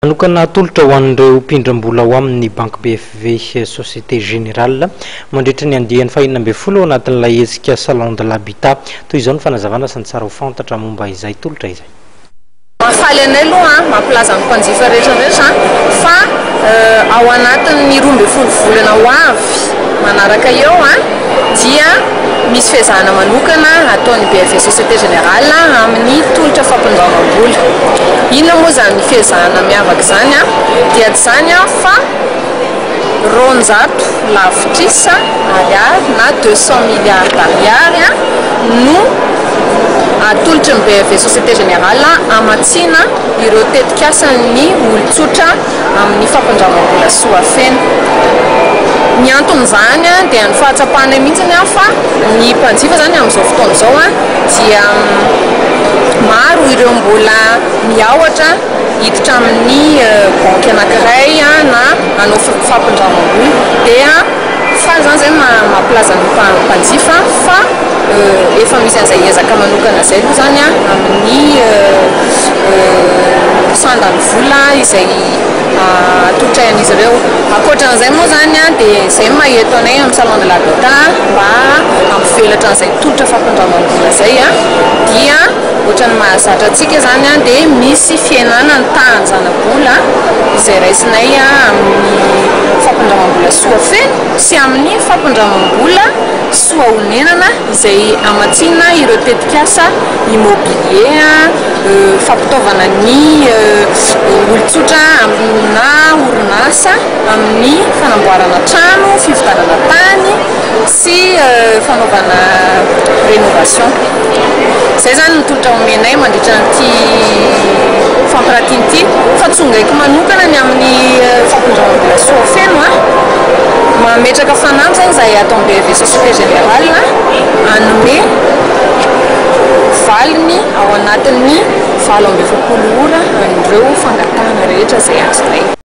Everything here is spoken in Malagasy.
Manokana atolotra ho an'ireo mpindram-bola ao aminy ny Banky BFV Société Générale mandritra ny andiany faha-16 ao anatin'ilay hetsika Salon de l'Habitat. Toy izao ny fanazavana sy ny tsara ho fantatra momba izay tolotra izay. Mahafaly anay aloha mampilaza ny mpanjifa rehetra rehetra fa ao anatin'ny 12 volana ho avy manaraka eo dia misy fiezahana manokana ataon'ny BFV Société Générale amin'ny tolotra fampindramam-bola. Inona moa izany fiezahana miavaka izany? Dia tsy izany fa 200 lavitrisa ariary na 200 milliards d'ariary no atolotry ny BFV Société Générale hamatsiana ireo tetikasan'ny olon-tsotra amin'ny fampindramam-bola soa feno. Ny anton'izany dia ny fahatsapanay mihitsy fa ny mpanjifa izany amin'izao fotoana izao dia maro ireo mbola miahotra hiditra amin'ny banky anankiray na hanao fampindramam-bola. Dia faly izany izay mampilaza ny mpanjifa fa efa misy an'izay ezaka manokana izay aloha izany amin'ny sandan'ny vola izay atolotray an'izy ireo. Ankoatran'izay moa izany dia izay no maha-eto anay amin'ny Salon de l'Habitat mba hampivelatra an'izay tolotra fampindramam-bola izay dia ohatran'ny mahazatra antsika izany dia misy fihenana ny tahan'ny zana-bola izay raisinay amin'ny fampindramam-bola soa feno sy amin'ny fampindramam-bola soa onenana izay hamatsiana ireo tetikasa immobilier, fampitaovana ny olon-tsotra na orinasa amin'ny fanamboarana trano, fividianana tany sy fanaovana rénovation. Izay izany ny tolotra omenay mandritra an'ity fampiratiana ity fa tsongaiko manokana ny amin'ny fampindramam-bola soa feno. Mametraka fanamby izany izahay ato amin'ny BFV Société Générale hanome valiny ao anatin'ny 48 ora an'ireo fangatahana rehetra izay azonay.